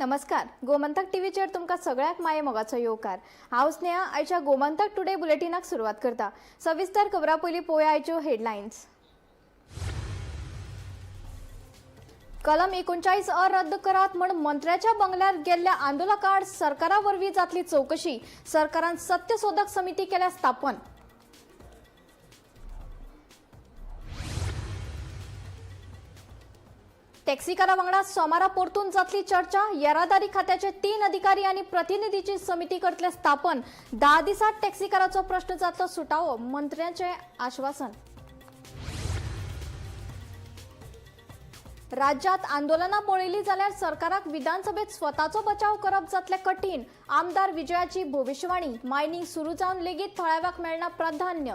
नमस्कार, गोमंतक टीव्हीचेर तुमकां सगळ्याक माये मोगाचो येवकार. हांव स्नेहा आयच्या गोमंतक टुडे बुलेटिनाक सुरवात करता. सविस्तर खबरां पयलीं पळोवया आयच्यो हेडलायन्स. कलम 39 अ रद्द करात म्हण मंत्र्याच्या बंगल्यार गेल्ल्या आंदोलकाआड सरकारा वरवीं जातली चवकशी. सरकारान सत्यशोधक समिती केल्या स्थापन. टॅक्सीकारा वांगडा सोमारा परतून जातली चर्चा. येरादारी खात्याचे 3 अधिकारी आनी प्रतिनिधीची समिती करतले स्थापन. 10 दिसात टॅक्सीकाराचो प्रश्न जातलो सुटावो, मंत्र्यांचे आश्वासन. राज्यात आंदोलनां पळयली जाल्यार सरकाराक विधानसभेत स्वताचो बचाव करप जातले कठीण, आमदार विजयाची भविश्यवाणी. मायनिंग सुरू जावन लेगीत थळाव्याक मेळना प्राधान्य.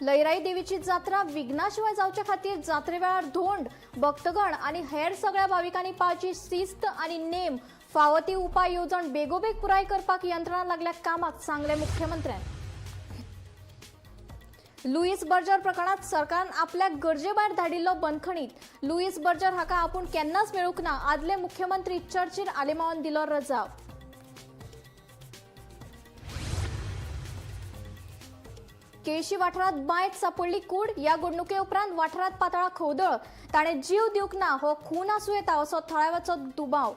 लयराई देवीची जात्रा विघ्नाशिवाय जावचे खातीर जात्रे वेळार धोंड, भक्तगण आनी हेर सगळ्या भाविकांनी पाळची शिस्त आनी नेम. फावो ती उपाय येवजण बेगोबेग पुराय करपाक यंत्रणा लागल्या कामाक, सांगले मुख्यमंत्र्यान. लुईस बर्जर प्रकरणात सरकारान आपल्याक गरजेभायर धाडिल्लो बंदखणीत. लुईस बर्जर हाका आपूण केन्नाच मेळूंक ना, आदले मुख्यमंत्री चर्चिल आलेमावान दिलो रजाव. केळशी वाठारांत बांयत सापडली कूड. ह्या घडणुके उपरांत वाठारांत पातळा खवदळ. ताणें जीव दिवंक ना, हो खून आसूं येता असो थळाव्याचो दुबाव.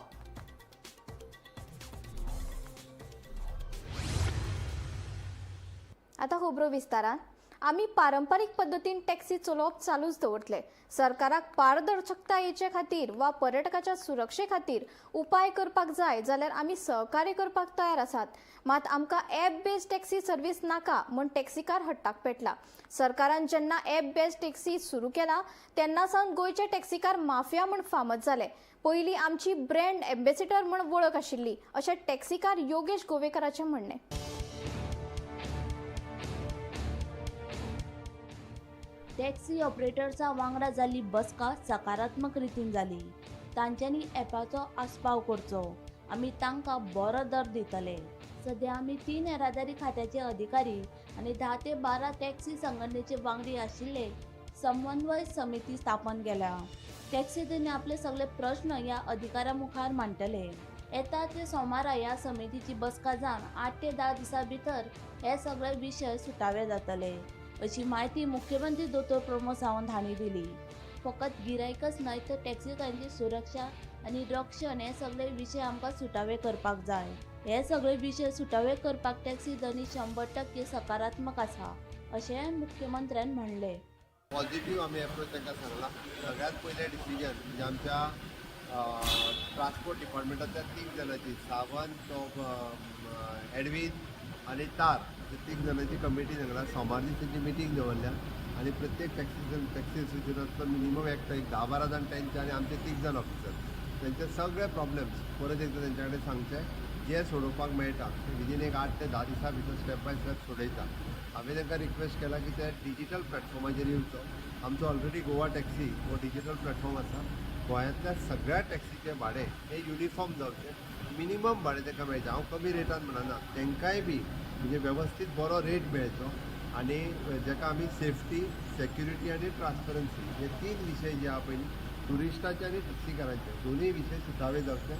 आतां खबरो विस्तारान. आमी पारंपारीक पद्दतीन टॅक्सी चलोवप चालूच दवरतले. सरकाराक पारदर्शकता येवचे खातीर वा पर्यटकाच्या सुरक्षे खातीर उपाय करपाक जाय जाल्यार आमी सहकार्य करपाक तयार आसात. मात आमकां ॲप बेस्ड टॅक्सी सर्वीस नाका म्हूण टॅक्सीकार हट्टाक पेटला. सरकारान जेन्ना ॲप बेस्ड टॅक्सी सुरू केला तेन्ना सावन गोंयचे टॅक्सीकार माफिया म्हूण फामद जाले. पयलीं आमची ब्रँड एम्बेसिडर म्हूण वळख आशिल्ली, अशें टॅक्सीकार योगेश गोवेकराचें म्हणणें. टॅक्सी ऑपरेटर्सा वांगडा जाल्ली बसका सकारात्मक रितीन जाली. तांच्यांनी ॲपाचो आस्पाव करचो, आमी तांकां बरो दर दितले. सद्या आमी 3 येरादारी खात्याचे अधिकारी आनी 10 ते 12 टॅक्सी संघटनेचे वांगडी आशिल्ले समन्वय समिती स्थापन केल्या. टॅक्सी धनी आपले सगळे प्रश्न ह्या अधिकाऱ्या मुखार मांडटले. येता ते सोमारा ह्या समितीची बसका जावन 8 ते 10 दिसां भितर हे सगळे विशय सुटावे जातले, अशी म्हायती मुख्यमंत्री दोतोर प्रमोद सावंत हांणी दिली. फकत गिरायकच न्हय तर टॅक्सीकारांची सुरक्षा आनी रक्षण हे सगळे विशय आमकां सुटावे करपाक जाय. हे सगळे विशय सुटावे करपाक टॅक्सी धनी 100% सकारात्मक आसा, अशें मुख्यमंत्र्यान म्हणलें. पॉझिटिव्ह आमी एप्रोच तांकां सांगला. सगळ्यात पयलें डिसिजन म्हणजे आमच्या ट्रान्सपोर्ट डिपार्टमेंटांतल्या 3 जाणांची, सावंत, एडवीन आनी तार, अशे 3 जाणांची कमिटी सांगला. सोमार दीस तेंची मिटींग दवरल्या आनी प्रत्येक टॅक्सी एसोसिएशनांतलो मिनिमम एकटो एक 10-12 जाण तेंचे आनी आमचे 3 जाण ऑफिसर तेंचे सगळे प्रॉब्लम्स परत एकदां तेंच्या कडेन सांगचे, जे सोडोवपाक मेळटा ते विदीन एक 8 ते 10 दिसां भितर स्टेप बाय स्टेप सोडयता. हांवें तांकां रिक्वेस्ट केला की ते डिजिटल प्लॅटफॉर्माचेर येवचो. आमचो ऑलरेडी गोवा टॅक्सी हो डिजिटल प्लॅटफॉर्म आसा. गोंयांतल्या सगळ्या टॅक्सीचें भाडें हें युनिफॉर्म जावचें, मिनिमम भाडें तांकां मेळचें. हांव कमी रेटान म्हणना, तांकांय बी म्हणजे वेवस्थीत बरो रेट मेळचो आनी जाका आमी सेफ्टी, सेक्युरिटी आनी ट्रान्सपरन्सी हे 3 विशय जे आहा पयलीं ट्युरिस्टाचे आनी टॅक्सीकारांचे दोनूय विशय सुटावे जावचे.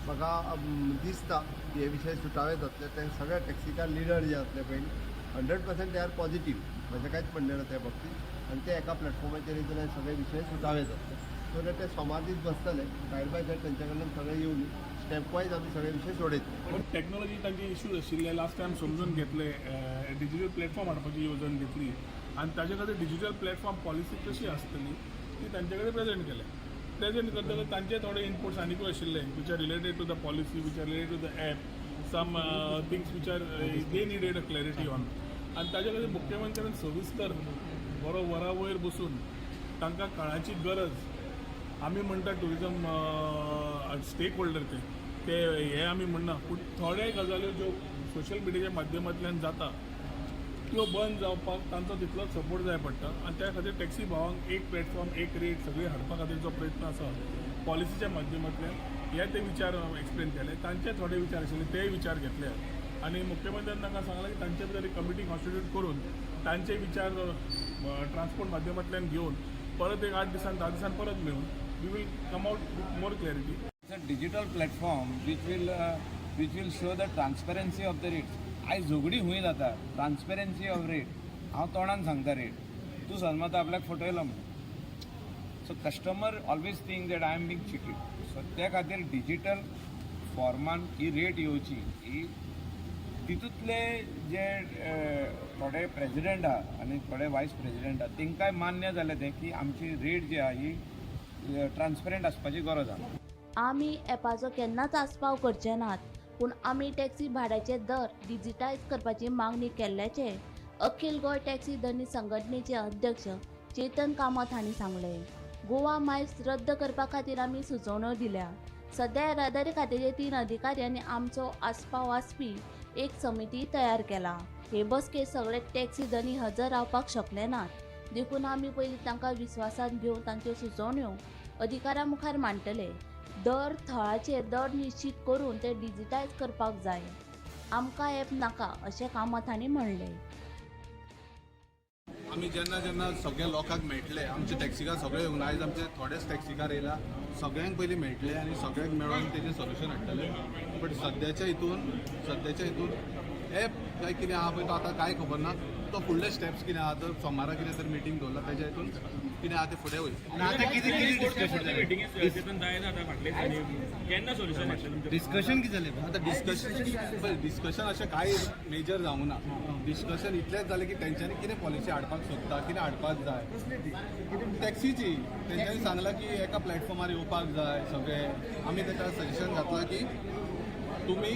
म्हाका दिसता की हे विशय सुटावे जातले. ते सगळे टॅक्सीकार लिडर जे आसले पयलीं 100% they are positive, म्हजें कांयच म्हणणें ना त्या बाबतींत. आनी ते एका प्लॅटफॉर्माचेर येतले जाल्यार सगळे विशय सुटावे जातले. सो that ते सोमार दीस बसतले सायड बाय सायड तेंच्या कडल्यान सगळे येवन स्टेप वायज आमी सगळे विशय सोडयतले. पण टॅक्नॉलॉजी तांचे इश्यूज आशिल्ले लास्ट टायम समजून घेतले. डिजिटल प्लॅटफॉर्म हाडपाची येवजण घेतली आनी ताजे खातीर डिजिटल प्लॅटफॉर्म पॉलिसी कशी आसतली ती तांचे कडेन प्रेजेंट केल्या. प्रेजेंट करतकच तांचे थोडे इनपुट्स आनिकूय आशिल्ले which are related to the policy, which are related to the app, some things which are they needed a clarity on. आनी ताजे खातीर मुख्यमंत्र्यान सविस्तर बरो वरा वयर बसून तांकां काळाची गरज, आमी म्हणटा ट्युरिजम स्टेक होल्डर ते हे आमी म्हणना, पूण थोडे गजाल्यो ज्यो सोशल मिडियाच्या माध्यमांतल्यान जाता त्यो बंद जावपाक तांचो तितलोच सपोर्ट जाय पडटा. आनी त्या खातीर टॅक्सी भावांक एक प्लॅटफॉर्म, एक रेट सगळी हाडपा खातीर जो प्रयत्न आसा पॉलिसीच्या माध्यमांतल्यान, हे ते विचार एक्सप्लेन केले. तांचे थोडे विचार आशिल्ले तेय विचार घेतले आनी मुख्यमंत्र्यान तांकां सांगलें की तांचे भितर एक कमिटी कॉन्स्टिट्यूट करून तांचे विचार ट्रान्सपोर्ट माध्यमांतल्यान घेवन परत एक 8 दिसान, 10 दिसान परत मेळून we will come out with more clarity. It's a digital platform which will show the transparency of the rates. आयज झगडी खंय जाता? Transparency of rate. हांव तोंडान सांगता रेट, तूं सजमता आपल्याक फटयलो म्हणून. So customer always think that I am being cheated. So त्या खातीर डिजिटल फॉर्मान ही रेट येवची ही तितूंतले जे थोडे प्रेजिडेंट आहा आनी थोडे वायस प्रेजिडेंट आहा, तेंकांय मान्य जालें तें की आमची रेट जी आहा ही ट्रान्सपरंट आसपाची गरज आहा. आमी ॲपाचो केन्नाच आस्पाव करचे नात, पूण आमी टॅक्सी भाड्याचे दर डिजिटायज करपाची मागणी केल्ल्याचे अखिल गोंय टॅक्सी धनी संघटनेचे अध्यक्ष चेतन कामत हांणी सांगलें. गोवा मायल्स रद्द करपा खातीर आमी सुचोवण्यो दिल्या. सध्या येरादारी खात्याचे तीन अधिकारी आनी आमचो आस्पाव आसपी एक समिती तयार केला. हे बसकेक सगळे टॅक्सी धनी हजर रावपाक शकले नात, देखून आमी पयलीं तांकां विस्वासांत घेवन तांच्यो सुचोवण्यो अधिकाऱ्यां मुखार मांडटले. दर थळाचेर दर निश्चीत करून ते डिजिटायज करपाक जाय. आमकां ॲप नाका, अशें कामत हांणी म्हणलें. आमी जेन्ना जेन्ना सगळ्या लोकांक मेळटले, आमचे टॅक्सीकार सगळे येवंक ना, आयज आमचे थोडेच टॅक्सीकार येयला, सगळ्यांक पयलीं मेळटले आनी सगळ्यांक मेळोन तेजें सोल्युशन हाडटले. बट सद्याच्या हितून एप काय कितें आहा पळय, तो आतां कांय खबर ना. तो फुडले स्टेप्स कितें आहा, तर सोमारा कितें तर मिटींग दवरला, तेज्या हितून कितें आहा तें फुडें वयतलें. आतां कितें कितें डिस्कशन जालें? डिस्कशन कितें जालें? आतां डिस्कशन पळय, डिस्कशन अशें कांय मेजर जावंक ना. डिस्कशन इतलेंच जालें की तेंच्यांनी कितें पॉलिसी हाडपाक सोदता, कितें हाडपाक जाय टॅक्सीची. तेंच्यांनी सांगलां की एका प्लॅटफॉर्मार येवपाक जाय सगळे. आमी तेका सजेशन घातलां की तुमी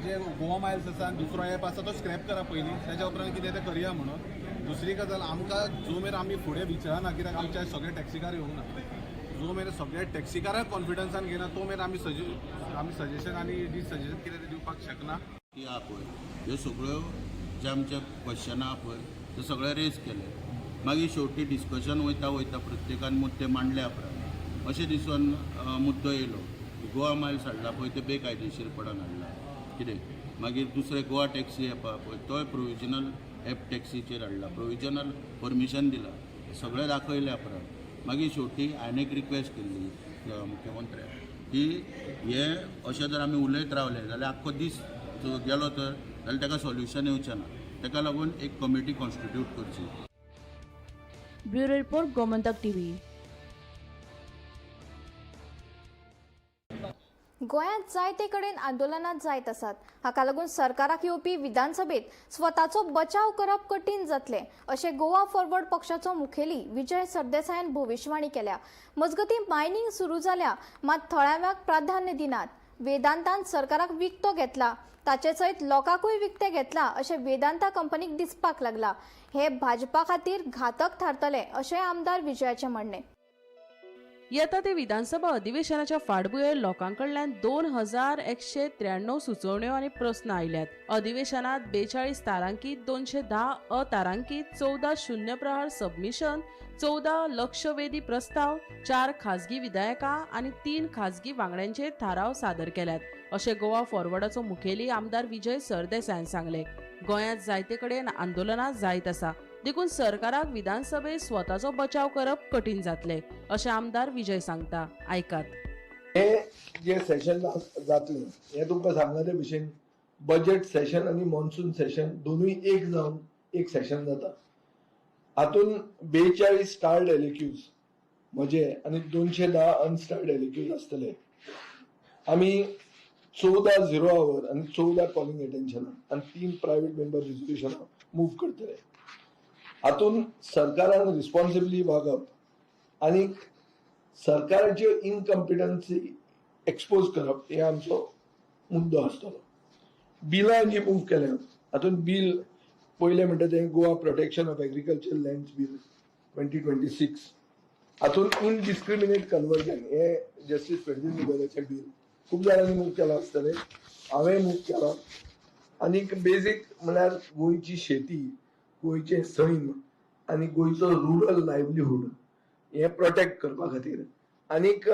जे गोवा मायल्स आसा आनी दुसरो एप आसा तो स्क्रॅप करा पयलीं, तेज्या उपरांत कितें तें करया म्हणून. दुसरी गजाल, आमकां जो मेरेन आमी फुडें विचारना, कित्याक आमच्या सगळे टॅक्सीकार येवंक ना, जो मेरेन सगळे टॅक्सीकाराक कॉन्फिडन्सान घेना तो मेरेन आमी सजेशन आनी जी सजेशन कितें तें दिवपाक शकना. ती आहा पळय, ह्यो सगळ्यो जे आमचे क्वेश्चनां आहा पळय ते सगळे रेज केले. मागीर शेवटी डिस्कशन वयता वयता प्रत्येकान मुद्दे मांडल्या उपरांत अशें दिसून मुद्दो येयलो, गोवा मायल्स हाडला पळय ते बेकायदेशीरपणान हाडला कितें. मागीर दुसरें गोवा टॅक्सी एप आहा पळय, तोय प्रोविजनल एप टॅक्सीचेर हाडला, प्रोविजनल परमिशन दिलां, सगळें दाखयल्या उपरांत मागीर शेवटी हांवें एक रिक्वेस्ट केल्ली मुख्यमंत्र्याक की हे अशें जर आमी उलयत रावले जाल्यार आख्खो दीस गेलो तर जाल्यार ताका सोल्युशन येवचें ना. ताका लागून एक कमिटी कॉन्स्टिट्यूट करची. Bureau report, Gomantak TV. गोंयांत जायते कडेन आंदोलनां जायत आसात. हाका लागून सरकाराक येवपी विधानसभेत स्वताचो बचाव करप कठीण जातलें, अशें गोवा फॉरवर्ड पक्षाचो मुखेली विजय सरदेसायान भविश्यवाणी केल्या. मजगतीं, मायनिंग सुरू जाल्या मात थळाव्यांक प्राधान्य दिनात. वेदांतान सरकाराक विकतो घेतला, ताचे सयत लोकांकूय विकते घेतला अशें वेदांता कंपनीक दिसपाक लागला. हे भाजपा खातीर घातक थारतलें, अशें आमदार विजयाचें म्हणणें. येता ते विधानसभा अधिवेशनाच्या फाटभुंयेर लोकां कडल्यान 2193 सुचोवण्यो आनी प्रस्न आयल्यात. अधिवेशनात 42 तारांकीत, 210 अतारांकीत, 14 शून्य प्रहार सबमिशन, 14 लक्षवेधी प्रस्ताव, चार खाजगी विधेयकां आनी तीन खाजगी वांगड्यांचेर थाराव सादर केल्यात, अशें गोवा फॉरवर्डाचो मुखेली आमदार विजय सरदेसायान सांगलें. गोंयांत जायते कडेन आंदोलनां जायत आसा, देखून सरकाराक विधानसभेत स्वताचो बचाव करप कठीण जातलें, अशें आमदार विजय सांगता, आयकात. हे जे सेशन जातलें हें तुमकां सांगला ते भशेन बजेट सेशन आनी मॉन्सून सेशन दोनूय एक जावन एक सेशन जाता. हातून 42 स्टार्ड एलएक्यूज म्हजे आनी 210 अनस्टार्ड एलएक्यूज आसतले. आमी 14 झिरो our आनी 14 कॉलिंग एटेन्शनां आनी तीन प्रायव्हेट मेंबर रिजोल्युशनां मूव करतले. हातून सरकारान रिस्पॉन्सिबली वागप आनी सरकाराच्यो इनकम्पिटन्सी एक्सपोज करप हे आमचो मुद्दो आसतलो. बिलां जी मूव केल्या, हातून बील पयलें म्हणटा तें Goa Protection of Agriculture Lands Bill 2026. हातून इनडिस्क्रिमिनेट कन्वर्जन हे जस्टीस फेर्दीन मिगेलाचें बील खूब जाणांनी मूव केलां आसतलें, हांवें मूव केलां. आनीक बेजीक म्हळ्यार गोंयची शेती, गोंयचें सैम आनी गोंयचो रुरल लायवलीहूड हें प्रोटेक्ट करपा खातीर आनीक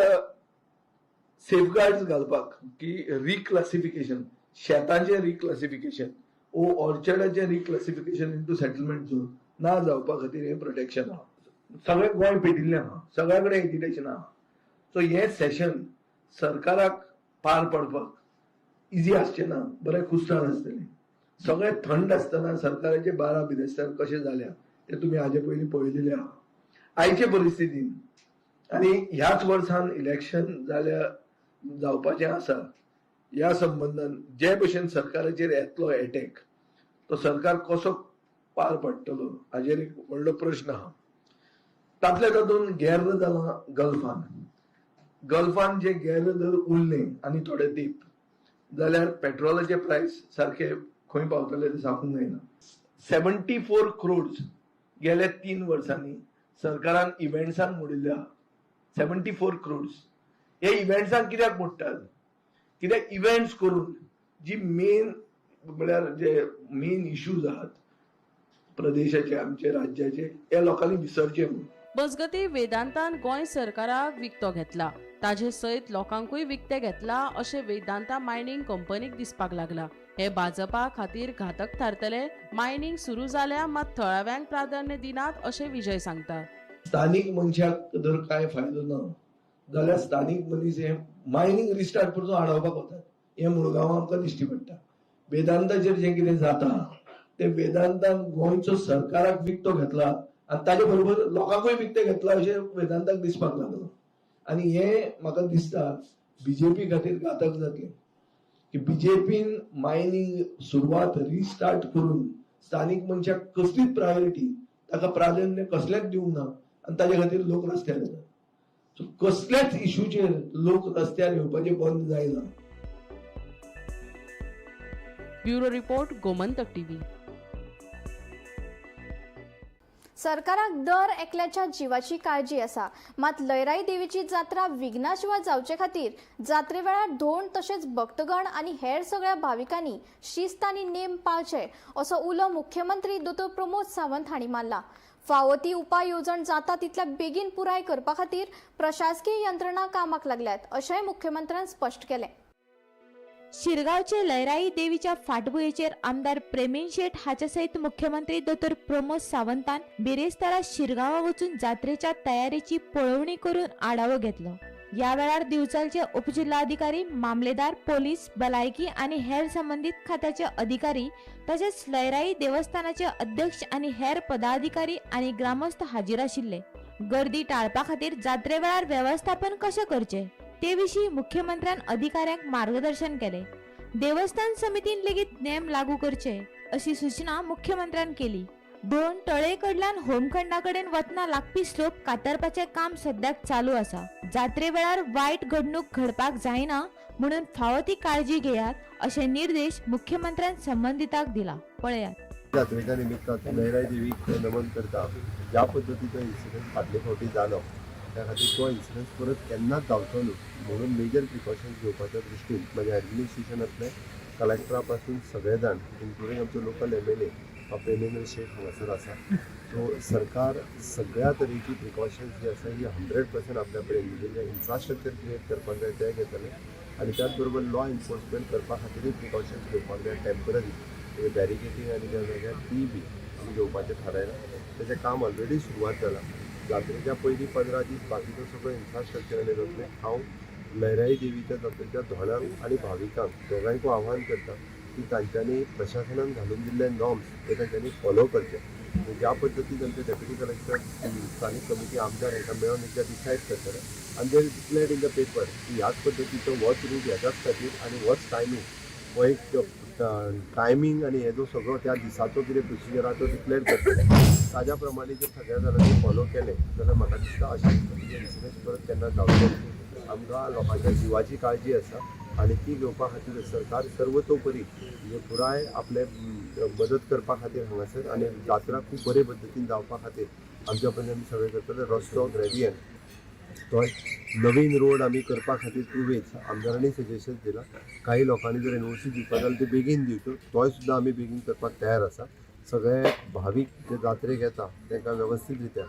सेफगार्ड्स घालपाक की रिक्लासिफिकेशन, शेतांचें रिक्लासिफिकेशन ओ ऑर्चर्डाचें रिक्लासिफिकेशन इंटू सेटलमेंट झोन ना जावपा खातीर हें प्रोटेक्शन आहा. सगळें गोंय पेटिल्लें आहा, सगळ्या कडेन एजिटेशन आहा. सो हें सेशन सरकाराक पार पडपाक इजी आसचें ना, बरें कुस्तार आसतलें. सगळें थंड आसतना सरकाराचे 12 बिरेस्तार कशें जाल्या ते तुमी हाजे पयलीं पळयलेलें आहा. आयचे परिस्थितीन आनी ह्याच वर्सान इलेक्शन जाल्या जावपाचें आसा, ह्या संबंदान जे भशेन सरकाराचेर येतलो एटॅक तो सरकार कसो पार पडटलो हाजेर एक व्हडलो प्रश्न आहा. तातले तातूंत गेर्र जालां गल्फान. गल्फान जे गेर्र जर उरलें आनी थोडे दीप जाल्यार पेट्रोलाचे प्रायस सारके खंय पावतले ते सांगूंक जायना. 74 crores गेल्या 3 वर्सांनी सरकारान इव्हेंट्सांक मोडिल्ले आहा. 74 crores हे इव्हेंट्सांक कित्याक मोडटात? कित्याक इव्हेंट्स करून जी मेन म्हळ्यार जे मेन इश्यूज आहात प्रदेशाचे, आमचे राज्याचे, हे लोकांनी विसरचे म्हणून. मजगती वेदांतान गोंय सरकाराक विकतो घेतला, ताजे सयत लोकांकूय विकते घेतला अशें वेदांता मायनिंग कंपनीक दिसपाक लागला. हे भाजपा खातीर घातक थारतले. मायनिंग सुरू जाल्या मात थळाव्यांक प्राधान्य दिनात अशें विजय सांगता. स्थानीक मनशाक जर कांय फायदो ना जाल्यार स्थानीक मनीस हे मायनिंग रिस्टार्ट करून आडावपाक वतात, हें मुळगांवां आमकां दिश्टी पडटा. वेदांताचेर जें कितें जाता ते वेदांतान गोंयचो सरकाराक विकतो घेतला आनी ताजे बरोबर लोकांकूय विकते घेतला अशें वेदांताक दिसपाक लागलो. आनी हें म्हाका दिसता बीजेपी खातीर घातक जातलें की बीजेपीन मायनिंग सुरवात रिस्टार्ट करून स्थानीक मनशाक कसलीच प्रायोरिटी, ताका प्राधान्य कसलेंच दिवंक ना आनी ताजे खातीर लोक रस्त्यार येतात. सो कसल्याच इशूचेर लोक रस्त्यार येवपाचें बंद जायना. Bureau report, Gomantak TV. सरकाराक दर एकल्याच्या जिवाची काळजी आसा, मात लयराई देवीची जात्रा विघ्नाशिवाय जावचे खातीर जात्रे वेळार धोंड तशेंच भक्तगण आनी हेर सगळ्या भाविकांनी शिस्त आनी नेम पाळचे असो उलो मुख्यमंत्री दोतोर प्रमोद सावंत हांणी मारला. फावो ती उपाय येवजण जाता तितल्या बेगीन पुराय करपा खातीर प्रशासकीय यंत्रणा कामाक लागल्यात अशेंय मुख्यमंत्र्यान स्पश्ट केलें. शिरगांवचे लयराई देवीच्या फाटभुंयेचेर आमदार प्रेमीण शेट हाच्या सयत मुख्यमंत्री दोतोर प्रमोद सावंतान बिरेस्तारा शिरगांवा वचून जात्रेच्या तयारेची पळोवणी करून आढावो घेतलो. ह्या वेळार दिवचलचे उपजिल्हाधिकारी, मामलेदार, पोलीस, भलायकी आनी हेर संबंदीत खात्याचे अधिकारी तशेंच लयराई देवस्थानाचे अध्यक्ष आनी हेर पदाधिकारी आनी ग्रामस्थ हाजीर आशिल्ले. गर्दी टाळपा खातीर जात्रे वेळार वेवस्थापन कशें करचें ते विशीं मुख्यमंत्र्यान अधिकाऱ्यांक मार्गदर्शन केले. देवस्थान समितीन लेगीत नेम लागू करचे अशी सूचना मुख्यमंत्र्यान केली. दोन तळे कडल्यान होमखंडा कडेन वतना लागपी स्लोप कातरपाचें काम सद्याक चालू आसा. जात्रे वेळार वायट घडणूक घडपाक जायना म्हणून फावो ती काळजी घेयात अशे निर्देश मुख्यमंत्र्यान संबंदितांक दिला. पळयात. जात्रेच्या निमित्तान लयराई देवीक नमन करता. ज्या पद्दतीचो इन्सिडंट फाटले फावटी जालो त्या खातीर तो इन्सिडंट परत केन्नाच जावचो न्हू म्हणून मेजर प्रिकॉशन्स घेवपाच्या दृश्टीन म्हाज्या एडमिनिस्ट्रेशनांतले कलेक्टरा पासून सगळे जाण इन्क्लुडींग आमचो लोकल MLA Premendra Shet हांगासर आसा. सो सरकार सगळ्या तरेची प्रिकॉशन्स जी आसा ही 100% आपल्या कडेन म्हणजे इन्फ्रास्ट्रक्चर क्रिएट करपाक जाय तें घेतलें आनी त्याच बरोबर लॉ एनफोर्समेंट करपा खातीरूय प्रिकॉशन्स घेवपाक जाय. टेंपररी बॅरिकेटींग आनी त्या जाग्यार ती बी आमी घेवपाचें थारायलां. तेचें काम ऑलरेडी सुरवात जालां. जात्रेच्या पयलीं 15 दीस बाकीचो सगळो इन्फ्रास्ट्रक्चर आनी जातलें. हांव लयराई देवीच्या जात्रेच्या धोणांक आनी भाविकांक दोगांयकूय आव्हान करता की तांच्यांनी प्रशासनान घालून दिल्ले नॉर्म्स हे तांच्यांनी फॉलो करचे. ज्या पद्दतीन आमचे डेप्युटी कलेक्टर, स्थानीक कमिटी, आमदार हांकां मेळून एकदां डिसायड करतले आनी they declared in the paper की ह्याच पद्दतीचो होच रूट ह्याच्याच खातीर आनी होच टायमींग, हो एक टायमींग आनी हे जो सगळो त्या दिसाचो कितें प्रोसिजर आहा तो डिक्लेअर करतले. ताज्या प्रमाणे जर सगळ्या जाणांनी फॉलो केलें जाल्यार म्हाका दिसता अशे पद्दतीचे इन्सिडंट्स परत केन्ना जावचे न्हू. आमकां लोकांच्या जिवाची काळजी आसा आनी ती घेवपा खातीर सरकार सर्वतोपरी म्हणजे पुराय आपले मदत करपा खातीर हांगासर आनी जात्रा खूब बरे पद्दतीन जावपा खातीर आमच्या पर्यंत आमी सगळें करतले. रस्तो ग्रेडियंट तो नवीन रोड आमी करपा खातीर टू वेज आमदारांनी सजेशन दिलां. काही लोकांनी जर एनओसी दिवपा जाल्यार ते बेगीन दिवच्यो, तोय सुद्दां आमी बेगीन करपाक तयार आसा. सगळे भावीक जे जात्रेक येता तांकां वेवस्थीत रित्या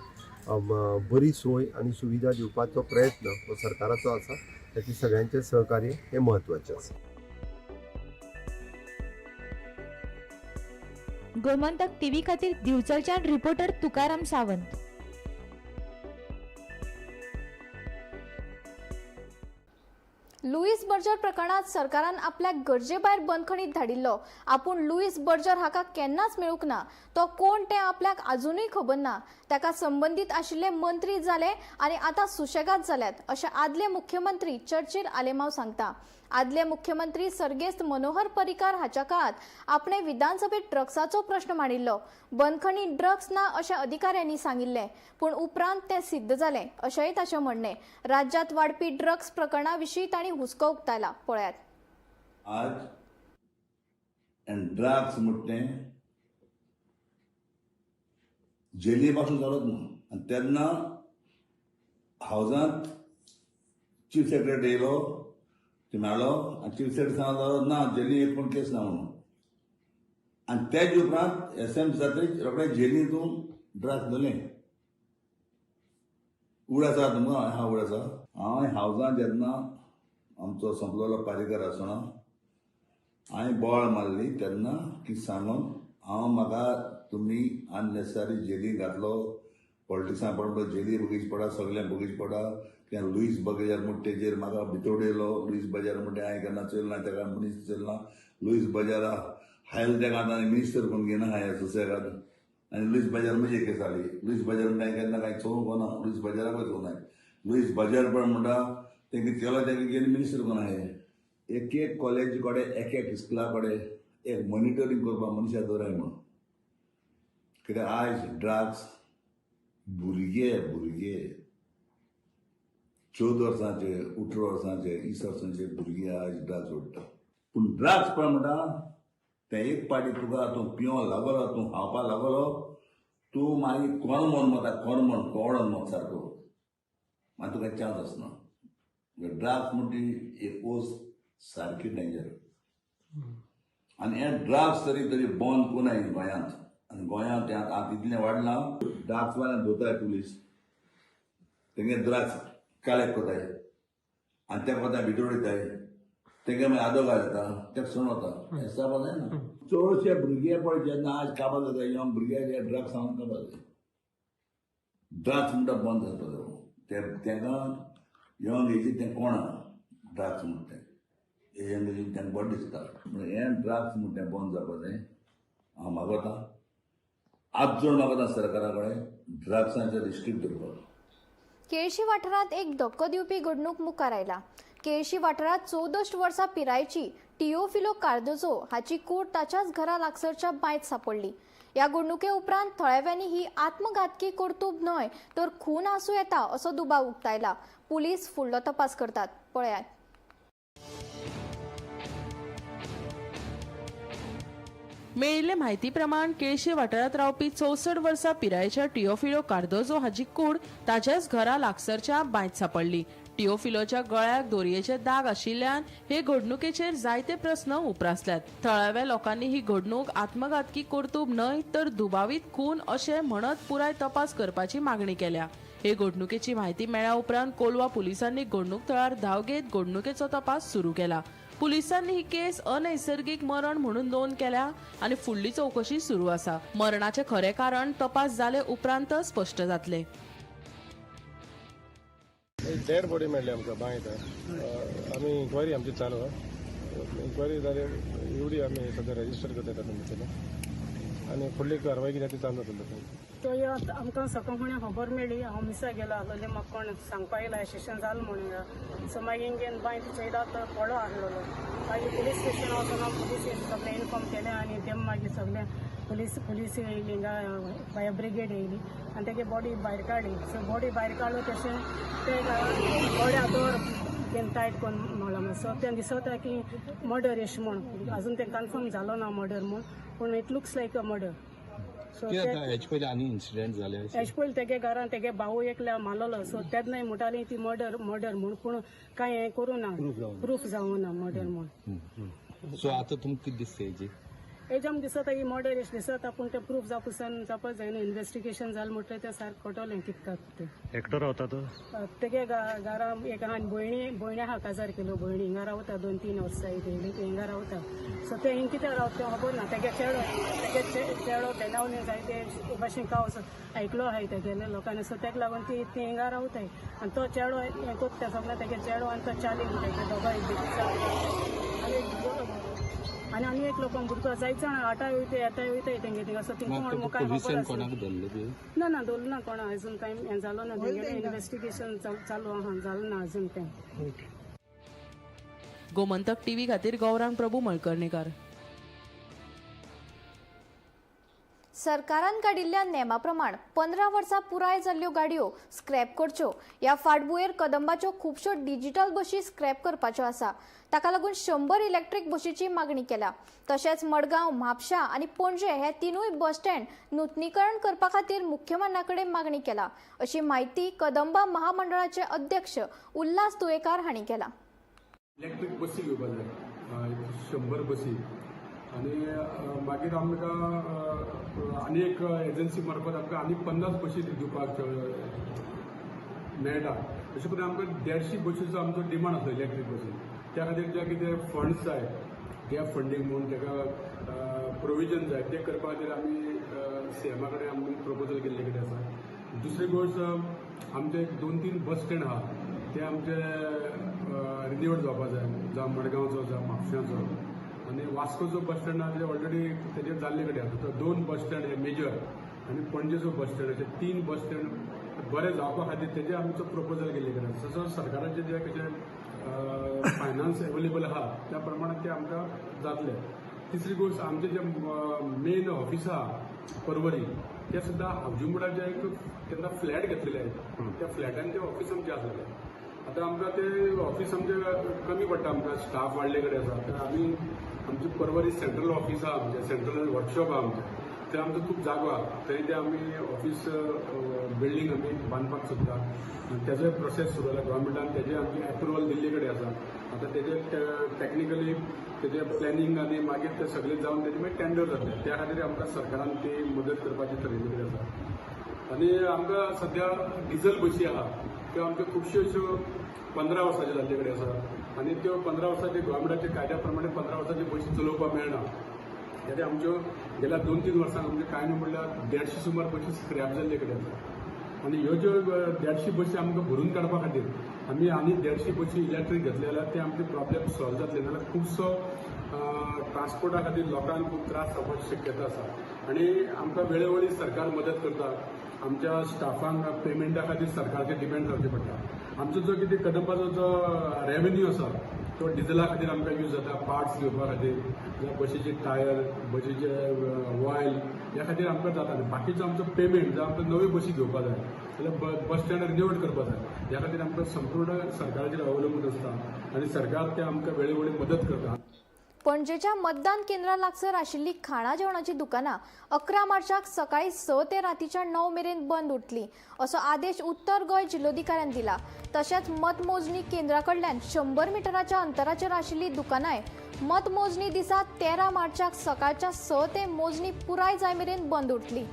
बरी सोय आनी सुविधा दिवपाचो प्रयत्न हो सरकाराचो आसा. ताची सगळ्यांचें सहकार्य हें म्हत्वाचें आसा. गोमंतक टीव्ही खातीर दिवचलच्यान reporter Tukaram Sawant. Louis Berger प्रकरणात सरकारान आपल्याक गरजेभायर बंदखणीत धाडिल्लो. आपूण लुईस बर्जर हाका केन्नाच मेळूंक ना, तो कोण तें आपल्याक अजुनूय खबर ना. ताका संबंदीत आशिल्ले मंत्री जाले आनी आतां सुशेगाद जाल्यात अशें आदले मुख्यमंत्री चर्चिल आलेमाव सांगता. आदले मुख्यमंत्री सर्गेस्त मनोहर पर्रीकार हाच्या काळात आपणे विधानसभेत ड्रग्साचो प्रश्न मांडिल्लो. बंदखणी ड्रग्स ना अशें अधिकाऱ्यांनी सांगिल्लें, पूण उपरांत तें सिद्ध जालें अशेंय ताचें म्हणणें. राज्यांत वाडपी ड्रग्स प्रकरणा विशीं तांणी हुस्को उक्तायला. पळयात. आज ड्रग्स म्हणटे जेली पासून चालत ना. आनी तेन्ना हावजांत चीफ सेक्रेटरी येयलो, ते मेळ्ळो आनी चीफ सेक्रेटरी सांगलो ना जेली एक पण केस ना म्हणून. आनी तेज उपरांत एस एम जातरीच रोखडे जेली तूं ड्रग्स धरलें. उड आसा तुमकां? हा उड आसा. हांव हावजांत जेन्ना आमचो संपलेलो पारीकर आसतना हांवें बोवाळ मारली तेन्ना की सांगून हांव म्हाका तुमी अननेसेसरी जेली घातलो, पॉलिटिक्सान पडलो, जेली बगीच पडा, सगळें बगीच पडा. कित्याक लुईस बगेजार म्हूण तेजेर म्हाका भितर उडयलो. लुईस बजार म्हणटे हांवें केन्ना चोयलें ना, तेका मनीस चोयलें ना. लुईस बजारा हायल तेका आतां मिनिस्टर कोण घेयना हांवें सुसेगाद. आनी लुईस बजार म्हजी केस जाली. लुईस बजार म्हणटा हांवें केन्ना कांय चोवंक ना, लुईस बजाराकूय चोवंक ना. लुईस बजार पण म्हणटा तेंका चलो तेका घेवन मिनिस्टर कोण आहा. एक एक कॉलेजी कडेन, एक एक इस्कुला कडेन एक मॉनिटरींग करपाक मनशां दवराय म्हणून. कित्याक आयज ड्रग्स भुरगे भुरगे 14 वर्सांचे, 18 वर्सांचे, 20 वर्सांचे भुरगे आयज ड्रग्स ओडटा. पूण ड्रग्स पण म्हणटा तें एक पाटी तुका तूं पिवंक लागलो, तूं खावपाक लागलो, तूं मागीर कोण म्हण वता, कोण म्हण कोण मत सारको मागीर तुका चान्स आसना. ड्रग्स म्हणटी एक वस्त सारकी डेंजर. आनी हे ड्रग्स तरी तरी बंद कोणाय गोंयांत. आनी गोंयांत तें आतां इतलें वाडलां, ड्रग्स वाल्यान धरताय पुलीस, तेंगे ड्रग्स कलेक्ट करताय आनी ते कोताय भितर उडयताय, तेंगे मागीर आदोगाद जाता, तेका सोडून वता. हें जावपा जायना. चडशे भुरगे पळय जेन्ना आज काबार जाता, यंग भुरगे जे ड्रग्स हाडून काबार जाता. ड्रग्स म्हणटा बंद जाता ते तेंका यंग एजी तें कोणा ड्रग्स म्हणटा तें यंग एजी तेंका बरें दिसता. म्हणून हें ड्रग्स म्हणटा तें बंद जावपा जाय. हांव मागता, आज जोड मागता सरकारा कडेन ड्रग्सांचेर रिस्ट्रिक्ट दवरपाक. केळशी वाठारांत एक धक्को दिवपी घडणूक मुखार आयला. केळशी वाठारांत 64 वर्सां पिरायेची टिओफिलो कार्दोजो हाची कूड ताच्याच घरा लागसरच्या बांयत सापडली. ह्या घडणुके उपरांत थळाव्यांनी ही आत्मघातकी कर्तुब न्हय तर खून आसूं येता असो दुबाव उक्तायला. पुलीस फुडलो तपास करतात. पळयात. मेळिल्ले म्हायती प्रमाण केळशे वाठारांत रावपी 64 वर्सां पिरायेच्या टिओफिलो कार्दोजो हाची कूड ताच्याच घरा लागसरच्या बांयत सापडली. टिओफिलोच्या गळ्याक दोरयेचे दाग आशिल्ल्यान हे घडणुकेचेर जायते प्रस्न उप्रासल्यात. थळाव्या लोकांनी ही घडणूक आत्मघातकी कर्तुब न्हय तर दुबावीत खून अशें म्हणत पुराय तपास करपाची मागणी केल्या. हे घडणुकेची म्हायती मेळ्ळ्या उपरांत कोलवा पुलिसांनी घडणूक थळार धांव घेत घडणुकेचो तपास सुरू केला. पुलिसांनी ही केस अनैसर्गिक मरण म्हणून नोंद केल्या आनी फुडली चौकशी सुरू आसा. मरणाचें खरें कारण तपास जाले उपरांत स्पश्ट जातले. एक डेड बॉडी मेळ्ळी आमकां बांयत. आमी इन्क्वायरी आमची चालू आहा. इन्क्वायरी जाली एवढी आमी सद्या रजिस्टर करता तातूंत भितर आनी फुडली कारवाय कितें ती चालू जातली. तो आमकां सकाळ खबर मेळ्ळी. हांव मिसा गेलो आसलोलें, म्हाका कोण सांगपा येयला स्टेशन जालें म्हणून. सो मागीर हिंगेन बांय चोयला तो पडो आसलेलो. मागीर पुलीस स्टेशन वचून हांव पुलीस स्टेशन सगळें इन्फॉर्म केलें आनी ते मागीर सगळें पुलीस येयली, हिंगा फायर ब्रिगेड येयली आनी तेगे बॉडी भायर काडली. सो बॉडी भायर काडलो तशें ते बॉडी हातोर तें टायट करून म्हणलां. सो तें दिसता की मर्डर एश म्हूण, अजून तें कन्फर्म जालो ना मर्डर म्हूण, पूण it looks like a murder. So हेजे पयलीं आनी इन्सिडंट जाले हेजे पयलीं तेगे घरान तेगे भाऊ एकल्या मारलेलो. सो तेन्नाय म्हणटाली ती मर्डर मर्डर म्हूण, पूण कांय हें करूं ना, प्रूफ जावं ना मर्डर म्हूण. सो आतां तुमकां कितें दिसता हेजी? हेजे आमकां दिसता ही मर्डर एश दिसता, पूण तें प्रूफ जावपाक जावपाक जायना. इन्वेस्टिगेशन जालें म्हणटगीर तें सारकें कळटलें कितें तें. एकटो रावता तो? तेगे घरा एक आहा भयणी, भयणी आहा काजार केलो, भयणी हिंगा रावता 2-3 वर्सां येयली, ती हिंगा रावता. सो तें हिंग कितें रावता तें खबर ना. तेगे चेडो, तेगे चेडो बेनावली जायते भाशेन कावस आयकलो आहाय तेगेले लोकांनी. सो तेका लागून ती ती हिंगा रावताय आनी तो चेडो हें कोत्ता सगळें. तेगे चेडो आनी तो चाली तेगे दोगांय आनी आनी एक लोकांक भुरगो जायत जाण आठाय वयता येताय वयताय तेंगे थिंगा. सो थिंग कोण मुखार ना ना दवरलो ना कोणा अजून कांय हें जालो ना. तेंगेलें इन्वेस्टिगेशन चालू आहा, जालो ना अजून तें. गोमंतक टीव्ही खातीर गौरांग प्रभू मळकर्णेकर. सरकारान काडिल्ल्या नेमा प्रमाण 15 वर्सां पुराय जाल्ल्यो गाडयो स्क्रॅप करच्यो. ह्या फाटभुंयेर कदंबाच्यो खुबश्यो डिजिटल बशी स्क्रॅप करपाच्यो आसा. ताका लागून 100 इलेक्ट्रीक बशीची मागणी केल्या. तशेंच मडगांव, म्हापशा आनी पणजे हे 3 बस स्टँड नुतनीकरण करपा खातीर मुख्यमंत्र्या कडेन मागणी केला, अशी म्हायती कदंबा महामंडळाचे अध्यक्ष उल्हास तुयेकार हांणी केला. इलेक्ट्रीक बसी घेवपाक जाय 100 बसी आनी मागीर आमकां आनी एक एजन्सी मार्फत आमकां आनी 50 बशी दिवपाक मेळटा. अशें करून आमकां 150 बशीचो आमचो डिमांड आसा इलेक्ट्रीक बसी. त्या खातीर जे कितें फंड्स जाय, गॅप फंडींग म्हणून ताका प्रोविजन जाय, तें करपा खातीर आमी सीएमा कडेन आमी प्रपोजल केल्ले कडेन आसा. दुसरी गोश्ट, आमचे एक 2-3 बस स्टँड आहा ते आमचे रिन्यूड जावपा जाय, जावं मडगांवचो जावं म्हापशाचो आनी वास्कोचो बस स्टँड आहा ते ऑलरेडी तेजेर जाल्ले कडेन आसा. तो 2 बस स्टँड हे मेजर आनी पणजेचो बस स्टँड अशे 3 बस स्टँड बरे जावपा खातीर तेजे आमचो प्रपोजल केल्ले कडेन आसा. तसोच सरकाराचे जे कशें फायनान्स एवेलेबल आहा त्या प्रमाणे ते आमकां जातले. तिसरी गोश्ट, आमचे जे मेन ऑफिस आहा पर्वरी ते सुद्दां हावजिंग बोर्डाचे एक तेन्ना फ्लॅट घेतलेले आहे, त्या फ्लॅटान ते ऑफिस आमचें आसलेलें. आतां आमकां ते ऑफिस आमचें कमी पडटा, आमकां स्टाफ वाडले कडेन आसा. तर आमी आमची पर्वरी सेंट्रल ऑफिस आहा, आमचें सेंट्रल वर्कशॉप आहा आमचें, थंय आमचो खूब जागो आहा, थंय ते आमी ऑफिस बिल्डींग आमी बांदपाक सोदता. तेजोय प्रोसेस सुरू जाला. गव्हर्मेंटान तेजे आमची एप्रुवल दिल्ले कडेन आसा. आतां तेजे टॅक्निकली तेजे प्लॅनिंग आनी मागीर ते सगळे जावन तेजे मागीर टेंडर जातले. त्या खातीर आमकां सरकारान ती मदत करपाची थरयल्ली कडेन आसा. आनी आमकां सद्या डिजल बशी आहा त्यो आमच्यो खुबश्यो अश्यो 15 वर्साच्यो जाल्ले कडेन आसा आनी त्यो 15 वर्साचे गव्हर्मेंटाच्या कायद्या प्रमाणे 15 वर्साच्यो बशी चलोवपाक मेळना. कित्याक आमच्यो गेल्या 2-3 वर्सांक आमच्यो कांय न्हू म्हणल्यार 150 सुमार बशी स्क्रॅप जाल्ले कडेन आसा. आनी ह्यो ज्यो 150 बशी आमकां भरून काडपा खातीर आमी आनी 150 बशी इलेक्ट्रीक घेतले जाल्यार ते आमचे प्रॉब्लेम सॉल्व जातले. नाजाल्यार खुबसो ट्रान्सपोर्टा खातीर लोकांक खूब त्रास जावपाची शक्यता आसा. आनी आमकां वेळोवेळी सरकार मदत करता. आमच्या स्टाफांक पेमेंटा खातीर सरकारचेर डिपेंड रावचें पडटा. आमचो जो कितें कदंबाचो जो रेवेन्यू आसा तो डिझला खातीर आमकां यूज जाता, पार्ट्स घेवपा खातीर, जावं बशीचे टायर, बशीचे ऑयल ह्या खातीर आमकां जाता. आनी बाकीचो आमचो पेमेंट जावं आमकां नव्यो बशी घेवपा जाय जाल्यार बस स्टँड रिनोवेट करपा जाय, ह्या खातीर आमकां संपूर्ण सरकाराचेर अवलंबून आसता आनी सरकार ते आमकां वेळोवेळी मदत करता. पणजेच्या मतदान केंद्रा लागसर आशिल्ली खाणा जेवणाची दुकानां 11 मार्चाक सकाळी 6 ते रातीच्या 9 मेरेन बंद उरतली असो आदेश उत्तर गोंय जिल्लोधिकाऱ्यान दिला. तशेंच मतमोजणी केंद्रा कडल्यान 100 मिटराच्या अंतराचेर आशिल्ली दुकानांय मतमोजणी दिसा 13 मार्चाक सकाळच्या 6 ते मोजणी पुराय जाय मेरेन बंद उरतली.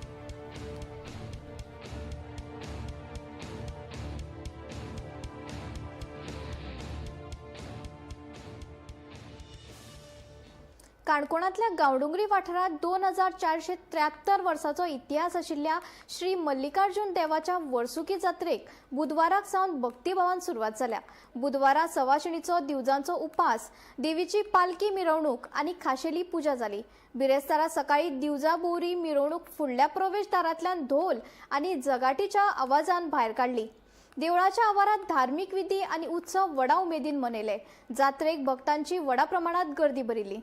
काणकोणांतल्या गांवडोंगरी वाठारांत 2473 वर्साचो इतिहास आशिल्ल्या श्री मल्लिकार्जुन देवाच्या वर्सुकी जात्रेक बुधवाराक सावन भक्तिभावान सुरवात जाल्या. बुधवारा सवाशिणीचो दिवजांचो उपास, देवीची पालखी मिरवणूक आनी खाशेली पुजा जाली. बिरेस्तारा सकाळी दिवजा बोरी मिरवणूक फुडल्या प्रवेशदारांतल्यान धोल आनी जगाटीच्या आवाजान भायर काडली. देवळाच्या आवारात धार्मिक विधी आनी उत्सव व्हडा उमेदीन मनयले. जात्रेक भक्तांची व्हडा प्रमाणात गर्दी भरिल्ली.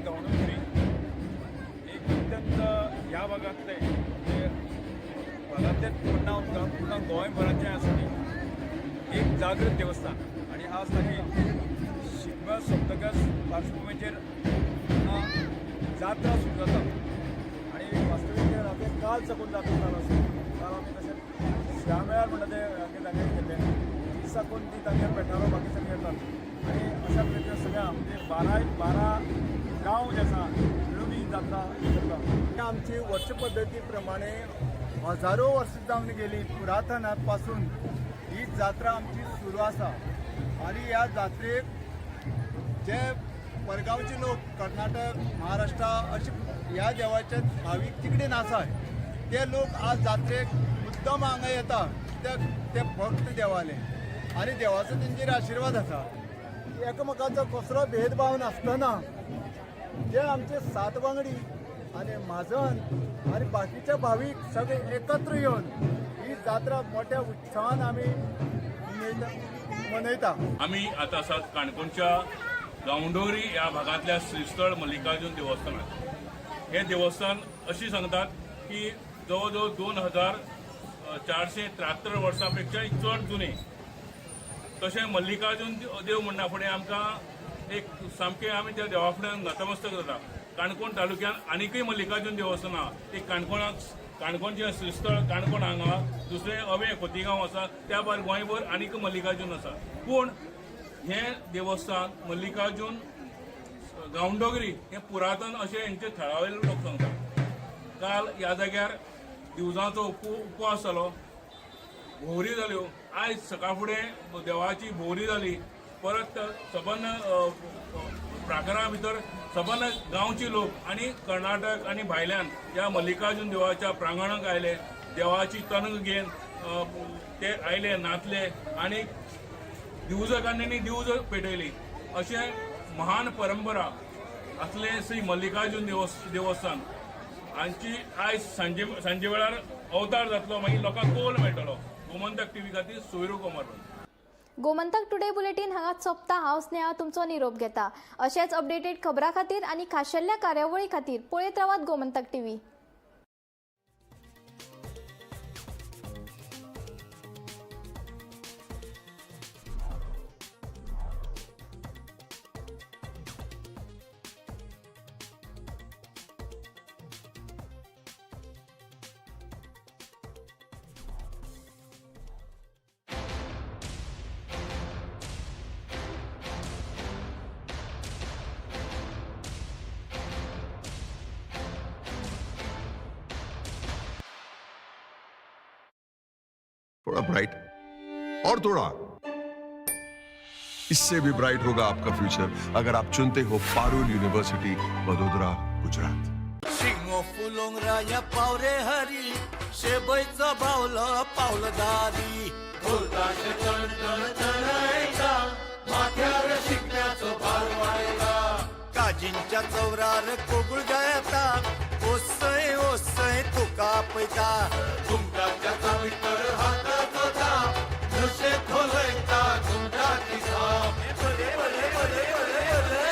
देवस्थान गांवडोंगरी एक अत्यंत ह्या भागांतलें, म्हणजे भागांतलें पूण नांव पूर्ण गोंयभराचें आसा ती एक जागृत देवस्थान. आनी आज ताची शिगम्या सोंपतकच पार्श्वभुमीचेर जात्रा सुरू जाता आनी वास्तवीक राती काल साकून जात्रा चालू आसा. काल आमी तशें श्यामेळार म्हणटा ते तांगेर केल्लें, ती साकून ती तांगेर पेठारो बाकी सगळे येतात आनी अशा तरेचे सगळ्या म्हणजे 12 गांव जे आसा मिळून ही जात्रा करता. आमची वर्ष पद्दती प्रमाणे हजारो वर्सां जावन गेली, पुरातना पासून ही जात्रा आमची सुरू आसा. आनी ह्या जात्रेक जे परगांवचे लोक, कर्नाटक, महाराष्ट्र अशे ह्या देवाचे भावीक तिकडेन आसा, ते लोक आज जात्रेक मुद्दम हांगा येता कित्याक ते भक्त देवाले आनी देवाचो तेंचेर आशिर्वाद आसा. एकामेकाचो कसलो भेदभाव नासतना जे आमचे सात वांगडी आनी म्हाजन आनी बाकीचे भावीक सगळे एकत्र येवन ही जात्रा मोठ्या उत्साहान आमी मनयता. आमी आतां आसात काणकोणच्या गांवडोंगरी ह्या भागांतल्या श्रीस्थळ मल्लिकार्जुन देवस्थानात. हे देवस्थान अशी सांगतात की जवळ जवळ 2473 वर्सां पेक्षाय चड जुने. तशें मल्लिकार्जुन देव म्हणना फुडें आमकां एक सामकें आमी त्या देवा फुडें नतमस्तक जाता. काणकोण तालुक्यांत आनीकय मल्लिकार्जुन देवस्थान आहा. एक काणकोणाक काणकोणचें श्रीस्थळ काणकोण हांगा, दुसरें अवे खोतीगांव आसा, त्या भायर गोंयभर आनीक मल्लिकार्जुन आसा. पूण हें देवस्थान मल्लिकार्जुन गांवडोंगरी हें पुरातन अशें हेंचे थळावे लोक सांगतात. काल ह्या जाग्यार दिवजांचो उपवास जालो, भोंवरी जाल्यो. आयज सकाळ फुडें देवाची भोंवरी जाली. परत सबंद प्राकारा भितर सबंद गांवचे लोक आनी कर्नाटक आनी भायल्यान ह्या मल्लिकार्जुन देवाच्या प्रांगणाक आयले. देवाची तनंग घेवन ते आयले, नाचले आनी दिवजकांनी दिवज पेटयली. अशें महान परंपरा असले श्री मल्लिकार्जुन देवस्थान हांची आयज सांजे वेळार अवतार जातलो, मागीर लोकांक कोल मेळटलो. गोमंतक टीव्ही खातीर सोयरू कुमार. गोमंतक टुडे बुलेटीन हांगा सोंपता. हांव स्नेहा तुमचो निरोप घेता. अशेंच अपडेटेड खबरां खातीर आनी खाशेल्या कार्यावळी खातीर पळयत रावात गोमंतक टीव्ही. थोड़ा ब्राइट और थोड़ा इससे भी ब्राइट होगा आपका फ्यूचर अगर आप चुनते हो पारुल यूनिवर्सिटी, वडोदरा, गुजरात. शिगमो फुलोंग राया पावरे हरी, शेबयचो बावलो पावलदारी, ढोलताशे तण तण तणायता, माथ्यार शिगम्याचो भार वाडयता, काजींच्या चौरार कोगूळ गायता, ओसय ओसय तुका आपयता, घुमटाच्या चावीतर हाताचो थाप, नशे खोलयता घुमटाची थाप. बरे बरे बरे बरे बरे.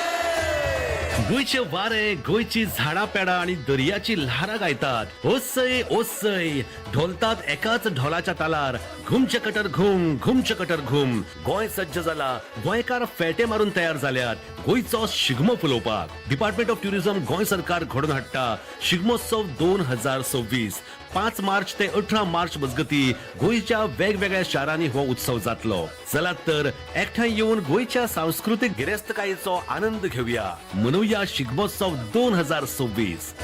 गोंयचे वारे, गोंयची झाडां पेडां आनी दर्याची ल्हारां गायतात. ओसय ओसय ढोलतात एकाच ढोलाच्या तालार. घुमचे कटर घुम, घुमचे कटर घुम. गोंय सज्ज जाला, गोंयकार फेटे मारून तयार जाल्यात गोंयचो शिगमो फुलोवपाक. डिपार्टमेंट ऑफ ट्युरिझम, गोंय सरकार घडोवन हाडटा शिगमोत्सव 2026. 5 मार्च ते 18 मार्च मजगती गोंयच्या वेगवेगळ्या शारांनी हो उत्सव जातलो. चलात तर एकठांय येवन गोंयच्या सांस्कृतीक गिरेस्तकायेचो आनंद घेवया. मनोवया शिगमोत्सव 2026.